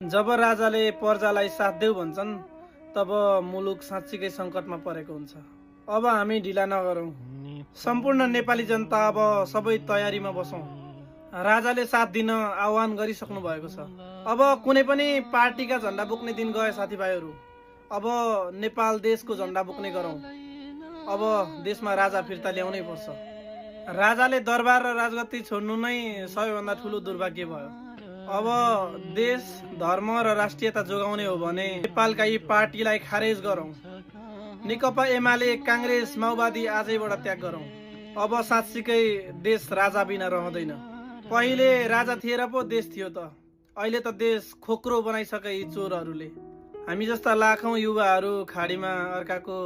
जब राजाले प्रजालाई साथ देऊ भन्छन् तब मुलुक साँच्चीकै सङ्कटमा परेको हुन्छ। अब हामी ढिला नगरौँ। सम्पूर्ण नेपाली जनता अब सबै तयारीमा बसौँ। राजाले साथ दिन आह्वान गरिसक्नु भएको छ। अब कुनै पनि पार्टीका झन्डा बोक्ने दिन गए साथीभाइहरू। अब नेपाल देशको झन्डा बोक्ने गरौँ। अब देशमा राजा फिर्ता ल्याउनै पर्छ। राजाले दरबार र राजगद्दी छोड्नु नै सबैभन्दा ठुलो दुर्भाग्य भयो। अब देश, धर्म र राष्ट्रियता जोगाउने हो भने नेपालका यी पार्टीलाई खारेज गरौँ। नेकपा एमाले, काङ्ग्रेस, माओवादी आजैबाट त्याग गरौँ। अब साँच्चीकै देश राजा बिना रहँदैन। पहिले राजा थिए र पो देश थियो त। अहिले त देश खोक्रो बनाइसके यी चोरहरूले। हामी जस्ता लाखौं युवाहरू खाडीमा अर्काको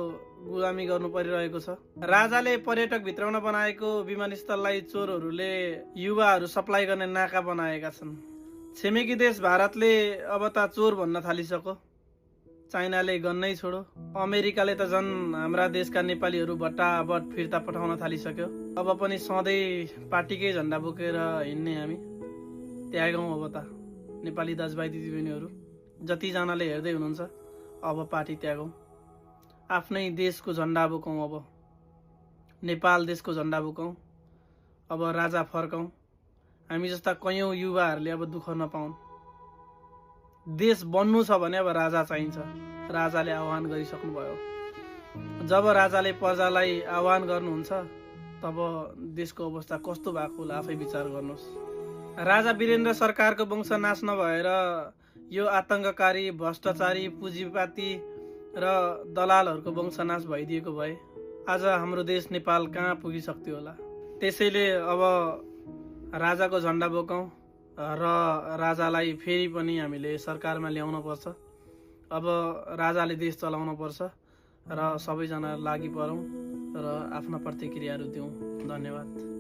गुलामी गर्नु परिरहेको छ। राजाले पर्यटक भित्राउन बनाएको विमानस्थललाई चोरहरूले युवाहरू सप्लाई गर्ने नाका बनाएका छन्। छिमेकी देश भारतले अब त चोर भन्न थालिसक्यो। चाइनाले गन्नै छोडो। अमेरिकाले त झन् हाम्रा देशका नेपालीहरू भट्टाभट फिर्ता पठाउन थालिसक्यो। अब पनि सधैँ पार्टीकै झन्डा बोकेर हिँड्ने हामी त्यागौँ। अब त नेपाली दाजुभाइ दिदीबहिनीहरू जतिजनाले हेर्दै हुनुहुन्छ, अब पार्टी त्यागौँ। आफ्नै देशको झन्डा बोकौँ। अब नेपाल देशको झन्डा बोकौँ। अब राजा फर्कौँ। हामी जस्ता कैयौँ युवाहरूले अब दुःख नपाउन्। देश बन्नु छ भने अब राजा चाहिन्छ। राजाले आह्वान गरिसक्नुभयो। जब राजाले प्रजालाई आह्वान गर्नुहुन्छ तब देशको अवस्था कस्तो भएको होला आफै विचार गर्नुहोस्। राजा वीरेन्द्र सरकारको वंश नाश नभएर यो आतङ्ककारी, भ्रष्टाचारी, पुँजीपाती र दलालहरूको वंशनाश भइदिएको भए आज हाम्रो देश नेपाल कहाँ पुगिसक्थ्यो होला। त्यसैले अब राजाको झन्डा बोकौँ र राजालाई फेरि पनि हामीले सरकारमा ल्याउन पर्छ। अब राजाले देश चलाउन पर्छ र सबैजना लागि परौँ र आफ्ना प्रतिक्रियाहरू दिउँ। धन्यवाद।